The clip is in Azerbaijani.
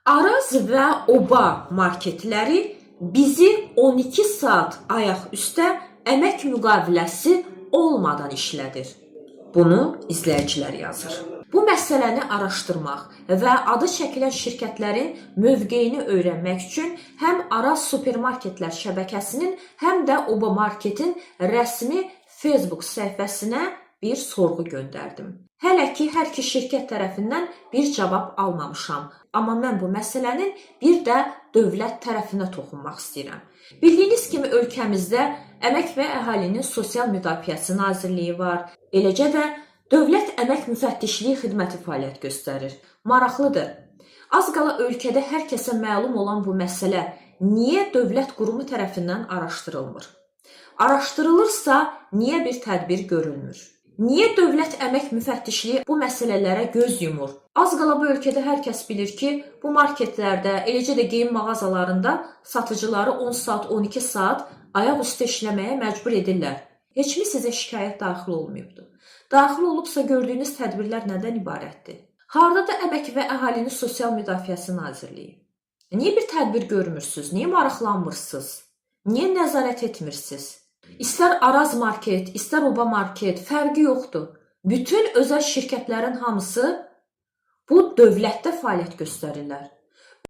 Araz və Oba marketləri bizi 12 saat ayaq üstə əmək müqaviləsi olmadan işlədir. Bunu izləyicilər yazır. Bu məsələni araşdırmaq və adı çəkilən şirkətlərin mövqeyini öyrənmək üçün həm Araz supermarketlər şəbəkəsinin, həm də Oba marketin rəsmi Facebook səhifəsinə bir sorğu göndərdim. Hələ ki hər iki şirkət tərəfindən bir cavab almamışam. Amma mən bu məsələnin bir də dövlət tərəfinə toxunmaq istəyirəm. Bildiyiniz kimi ölkəmizdə Əmək və Əhalinin Sosial Müdafiəsi Nazirliyi var. Eləcə də Dövlət Əmək Müfəttişliyi Xidməti fəaliyyət göstərir. Maraqlıdır. Az qala ölkədə hər kəsə məlum olan bu məsələ niyə dövlət qurumu tərəfindən araşdırılmır? Araşdırılırsa, niyə bir tədbir görülmür? Niyə Dövlət Əmək Müfəttişliyi bu məsələlərə göz yumur? Az qala bu ölkədə hər kəs bilir ki, bu marketlərdə, eləcə də geyim mağazalarında satıcıları 10 saat, 12 saat ayaq üstə işləməyə məcbur edirlər. Heç mi sizə şikayət daxil olmayıbdı? Daxil olubsa gördüyünüz tədbirlər nədən ibarətdir? Hardadır Əmək və Əhalinin Sosial Müdafiəsi Nazirliyi? Niyə bir tədbir görmürsüz? Niyə maraqlanmırsınız? Niyə nəzarət etmirsiniz? İstər Araz market, istər Oba market, fərqi yoxdur. Bütün özəl şirkətlərin hamısı bu dövlətdə fəaliyyət göstərirlər.